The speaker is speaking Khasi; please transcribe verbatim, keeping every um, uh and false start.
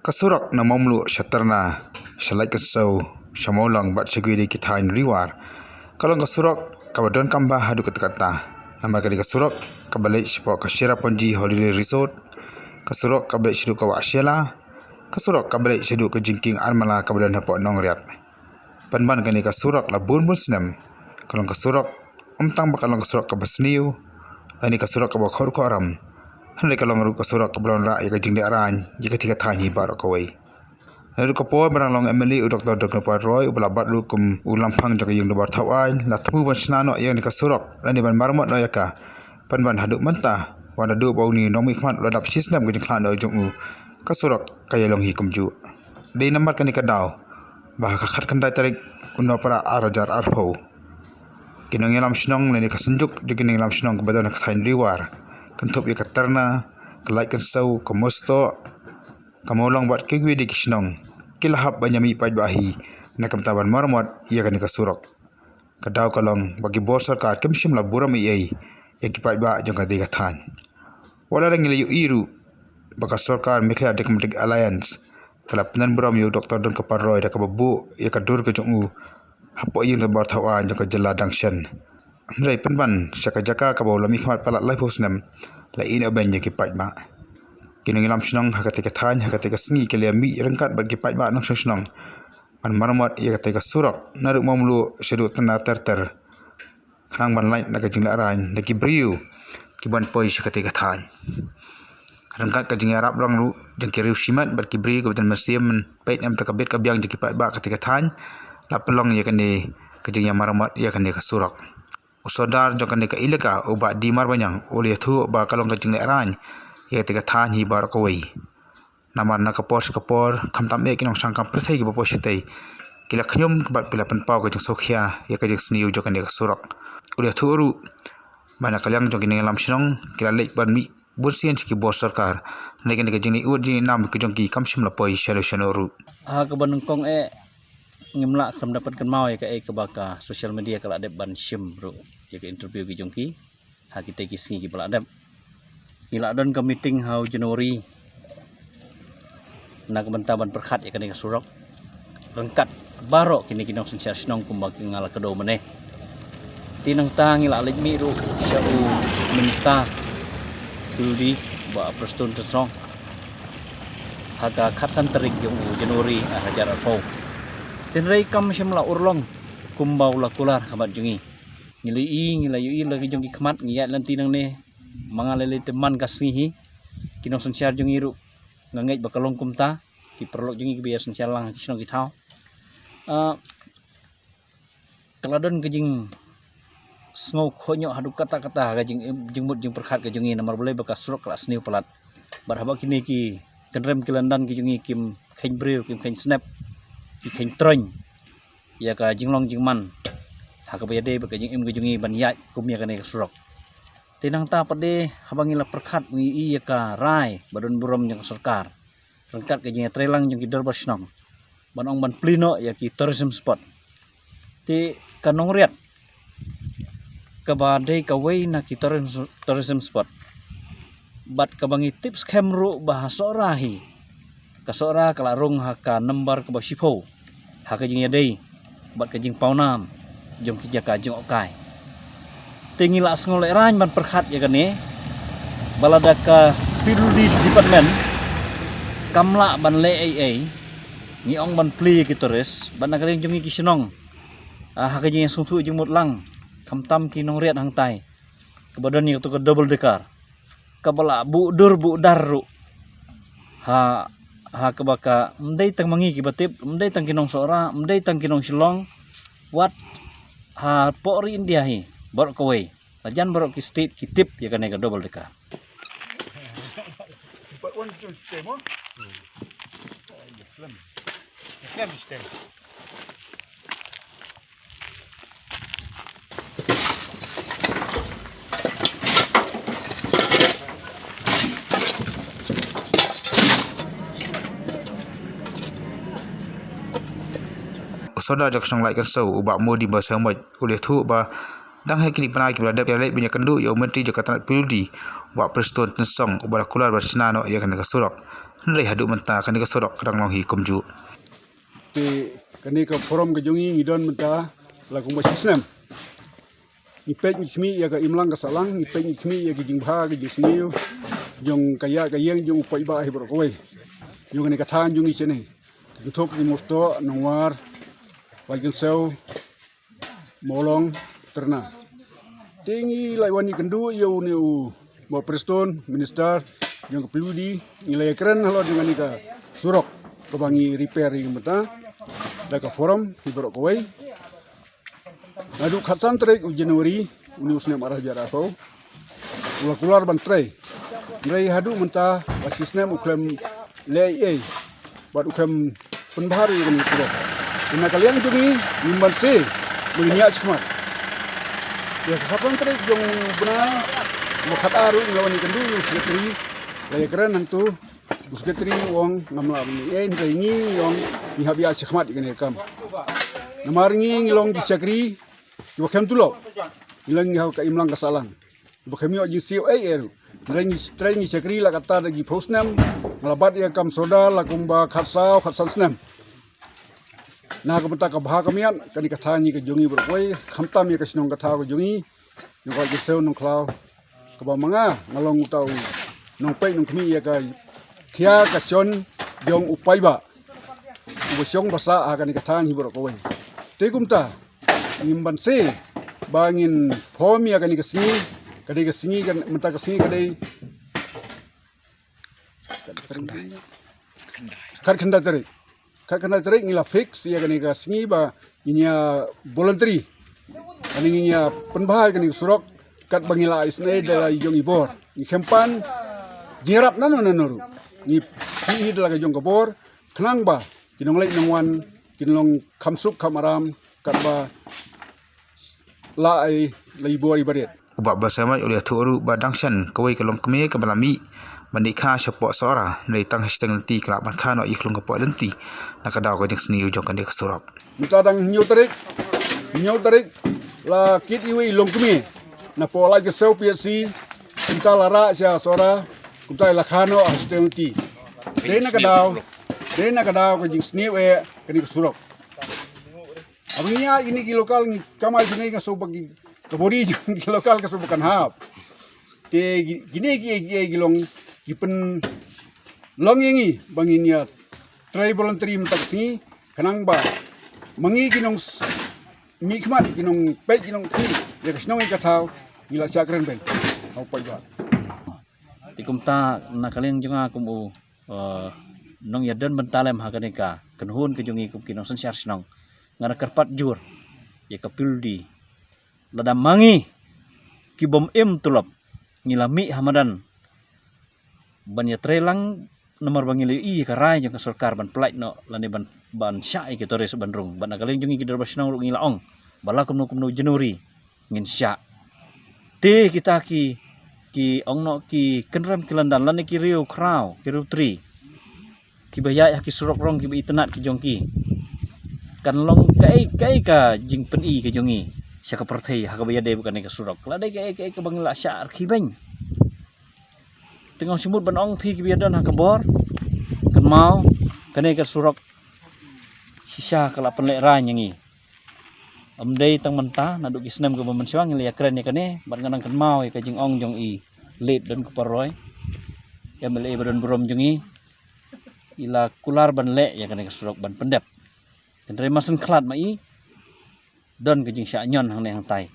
Ka surok na Mawmluh sha Terna, sha Laitkynsew, sha Mawlong bad sha kiwei de ki thaiñ Ri War, ka long ka surok kaba donkam bha haduh katta katta. Namar kane ka surok kaba leit shapoh ka Cherrapunji Holiday Resort, ka surok kaba leit shaduh ka Wah Shella, ka surok kaba leit shaduh ka Jingkieng Anmala kaba don hapoh Nongriat. Pynban kane ka surok la bun bun snem ka long ka surok, ym tang ba ka long ka surok kaba sniew, lane ka surok kaba khor khor ram, hynrei ka long ruh ka surok kaba wanrah ïa ka jinglehrain ïa katei ka thaiñ hi baroh kawei. Naduh ka por ba dang long M L A u Doktor Donkupal Roy, uba la bat ruh kum u lamphang jong ka Ïing Dorbar Thawaiñ, la thmu ban shna noh ïa kane ka surok lane ban maramot noh ïa ka. Pynban haduh mynta, wat naduh ba une u nongmihkhmat u la dap shi snem ka jingkhlad noh jong u, ka surok ka ïalong hi kumjuh. Dei namar kane ka daw ba ha ka khatkhyndai tarik u Nohprah ar hajar arphew, ki nongïalam shnong lane ka synjuk jong ki nongïalam shnong kaba don ha ka thaiñ Ri War, kynthup ïa ka Terna, ka Laitkynsew, ka Mawstoh, ka Mawlong bad kiwei de ki shnong, ki la hap ban ïamih paidbah hi na ka bynta ban maramot ïa kane ka surok. Ka daw ka long ba ki bor sorkar kim shym la burom ei ei ïa ki paidbah jong katei ka thaiñ. Wat la ngi la ïohi ruh ba ka sorkar Meghalaya Democratic Alliance ka la pyndon burom ïa u Doktor Donkupal Roy da kaba buh ïa ka dur ka jong u hapoh Ïing Dorbar Thawaiñ jong ka jylla dang shen. Hynrei pynban sha ka jaka kaba u la mihkhmat palat laiphew snem, la ïehnoh beiñ ïa ki paidbah. Ki nongïalam shnong ha katei ka thaiñ ha katei ka sngi ki la ïamih ryngkat bad ki paidbah nongshong shnong ban maramot ïa katei ka surok naduh Mawmluh shaduh Terna ter ter, khnang ban lait na ka jinglehrain na ki briew kiban poi sha katei ka thaiñ. Ryngkat ka jingïarap rong ruh jong ki riew shimet bad ki briew kiba don mynsiem ban peit na ka bynta ka bit ka biang jong ki paidbah katei ka thaiñ, la pynlong ïa kane ka jingïamaramot ïa kane ka surok. U Sordar jong kane ka elaka, u Bah D Marbaniang, u la ïathuh ba ka long ka jinglehrain ïa katei ka thaiñ hi baroh kawei. Namar na ka por sha ka por, khamtam eh ki nongshong kam pyrthei kiba poi shatei, ki la khñium bad ki la pynpaw ka jingsngewkhia ïa ka jingsniew jong kane ka surok. U la ïathuh ruh ba na ka liang jong ki nongïalam shnong ki la leit ban mih bunsien sha ki bor sorkar, hynrei kane ka jingleit ud jingleit nam ka jong ki kam shym la poi shano shano ruh. Ha kaba nyngkong eh, ngim lah khlem da pynkynmaw ïa kaei kaba ka social media ka la dep ban shim ruh ïa ka interview ki jong ki ha kitei ki sngi kiba la dep. Ngi la don ka meeting ha u January na ka bynta ban pyrkhat ïa kane ka surok ryngkat baroh kine ki nongsynshar shnong kumba ki nga la kdew mynne. Te nangta ngi la leit mih ruh sha u Minister P W D, Bah Prestone Tynsong, ha ka khatsan tarik jong u January ar hajar arphew. Hynrei kam shym la urlong kumba u la kular ha khmat jong ngi. Ngi la ïohi, ngi la ïohi la ki jong ki khmat, ngi ïaid lynti nangne. Ma nga lei lei te man ka sngi hi, ki nongsynshar jong ngi ruh nga ngeit ba ka long kumta, ki paralok jong ngi kiba ïasynshar lang ha ki shnong ki thaw. Ah, ka la don ka jingsngew khohñioh haduh katta katta ha ka jing, jingmut jingpyrkhat ka jong ngi namar balei ba ka surok ka la sniew palat. Bad haba kine ki kynrem ki lyndan ki jong ngi kim kheiñ briew, kim kheiñ snep, ki kheiñ troiñ ïa ka jinglong jingman ha kaba ïadei bad ka jingim ka jong ngi ban ïaid kum ïa kane ka surok. Te nangta pat de haba ngi la pyrkhat ngi ïohi ïa ka rai ba don burom jong ka sorkar ryngkat ka jingïatreilang jong ki dorbar shnong ban ong ban plie noh ïa ki tourism spot. Te ka Nongriat kaba dei kawei na ki tourism, tourism spot bad kaba ngi tip skhem ruh ba ha Sohra hi, ka Sohra ka la rung ha ka nambar kaba shiphew ha ka jingïadei bad ka jingpawnam jong ki jaka jngohkai. Te ngi la sngewlehraiñ ban pyrkhat ïa kane ba lada ka P W D department kam lah ban leh ei ei, ngi ong ban plie ïa ki tourist bad na ka liang jong ngi ki shnong, ah, ha ka jingïasngewthuh jingmut lang, khamtam ki Nongriat hangtai kaba don ïa kato ka double decker kaba la buh dur buh dar ruh. Ha, ha kaba ka, ym dei tang ma ngi kiba tip, ym dei tang ki nong Sohra, ym dei tang ki nong Shillong, wat hapoh ri India hi baroh kawei, la jan baroh ki state ki tip ïa kane ka double decker. But one system, huh? Slim. Slim system. U Sordar jong ka shnong Laitkynsew, u Bah Modi Basaiawmoit, u la ïathuh ba dang ha kine ki bnai kiba la dep ki la leit ban ïakynduh ïa u Myntri jong ka tnat P W D, Bah Prestone Tynsong, uba la kular ban shna noh ïa kane ka surok. Hynrei haduh mynta kane ka surok ka dang long hi kumjuh. Te kane ka forum ka jong ngi ngi don mynta la kumba shi snem. Ngi peit ngi khmih ïa ka imlang ka sahlang, ngi peit ngi khmih ïa ka jingbha ka jingsniew jong ka ïa ka ïeng jong u paidbah hi baroh kawei. Jong kane ka thaiñ jong ngi shane, kynthup ki Mawstoh, Nongwar, Laitkynshew, Mawlong, Trna. Te ngi la wan ïakynduh ïa une u Bah Prestone, Minister jong ka P W D, ngi la ïakren halor jong kane ka surok kaba ngi repair ïa ka mynta da ka forum hi baroh kawei. Naduh khatsan tarik u January une u snem ar hajar arphew u la kular ban trei. Hynrei haduh mynta la shi snem u khlem leh ei ei bad u khlem pynbha ruh ïa kane ka surok. Te na ka liang jong ngi ngim banse ba ngin ïaid shakhmat. Ïa ka khatsan tarik jong u bnai, u khatar ruh ngi la wan ïakynduh ïa u secretary, la ïakren hangto. U secretary u ong ngam lah ban leh ei ei, hynrei ngi ngi ong ngi hap ïaid shakhmat ïa kane ka kam. Namar ngi ngi long ki shakri kiba khlem tulop. Ngi long ngi ha ka imlang ka sahlang, ba khlem ïoh jingsiew ei ei ruh. Hynrei ngi trei ngi shakri la katta da ki phew snem. Nga la bat ïa ka kam sordar la kumba khatsaw khatsan snem. Na ka bynta ka bha ka miat kane ka thaiñ hi ka jong ngi baroh kawei, khamtam ïa ka shnong ka thaw ka jong ngi. Nongkhlaw, Jingsew Nongkhlaw, kaba ma nga nga long uta u nongpeit nongkhmih ïa ka khia ka shon jong u paidbah uba shong ba sah ha kane ka thaiñ hi baroh kawei. Te kumta ngim banse ba ngin form ïa kane ka sngi. Ka dei ka sngi, ka mynta ka sngi ka dei khatkhyndai tarik. Khatkhyndai tarik ngi la fix ïa kane ka sngi ba ngin ïa voluntary, kane ngin ïa pynbha ïa kane ka surok katba ngi la isynei da la i jong i bor. Ngi khlem pan jingïarap nano nano ruh, ngi pynbha da la ka jong ka bor khnang ba ki nongleit nongwan kin long kham suk kham aram katba la ai la i bor i barit. U Bah Basaiawmoit u la ïathuh ruh ba dang shen kawei ka longkmie kaba la mih ban dih kha shapoh Sohra, hynrei tang ha shiteng lynti ka lah ban kha noh ïa ka longkmie lynti na ka daw ka jingsniew jong kane ka surok. Mynta dang hynñiew tarik, hynñiew tarik la kit iwei i longkmie napoh Laitkynshew P H C, kumta la rah sha Sohra, kumta la kha noh ha shiteng lynti. Dei na ka daw, dei na ka daw ka jingsniew eh kane ka surok. Haba ngi ïa kine ki local ngi kamai kine nga sngewbha ki, ka body jong ki local ka sngewbha kan hap. Te ki, kine ki, ki, ki long ki pynlong ïa ngi ba ngin ïa trei voluntary mynta ka sngi khnang ba ma ngi ki nong s-, mihkhmat, ki nongpeit, ki nongkhmih ïa ka shnong ïa ka thaw ngi la shah kren beiñ. Hau poi ba. Te kumta na ka liang jong nga kum u eh, nongïadon bynta lem ha kane ka kynhun ka jong ngi kum ki nongsynshar shnong, nga da kyrpad jur ïa ka P W D, lada ma ngi ki bym im tulop ngi la mih ha madan ban ïatrei lang, namar ba ngi la ïohi ïa ka rai jong ka sorkar ban pyllait noh lane ban, ban shah ïa ki tourist ban rung. Bad na ka liang jong ngi ki dorbar shnong ruh ngi la ong ba la kumno kumno January ngin shah. Te kita ki, ki ong noh ki kynrem ki lyndan lane ki riew khraw, ki riew tri, kiba ïaid ha ki surok rong kiba itynnad ki jong ki, kan long kaei kaei ka jingpyni ka jong ngi sha ka pyrthei ha kaba ïadei bad kane ka surok. La dei kaei kaei kaba ngi la shah rkhie beiñ. Te nga sngewmut ban ong phi kiba ïadon ha ka bor, kynmaw kane ka surok shisha ka la pynlehrain ïa ngi. Ym dei tang mynta, naduh ki snem kiba mynshuwa ngi la ïakren ïa kane, bad nga dang kynmaw ïa ka jingong jong i late Donkupar Roy, M L A ba don burom jong ngi, i la kular ban leh ïa kane ka surok ban pyndep. Hynrei mar shen khlad ma i don ka jingshah ñion hangne hangtai.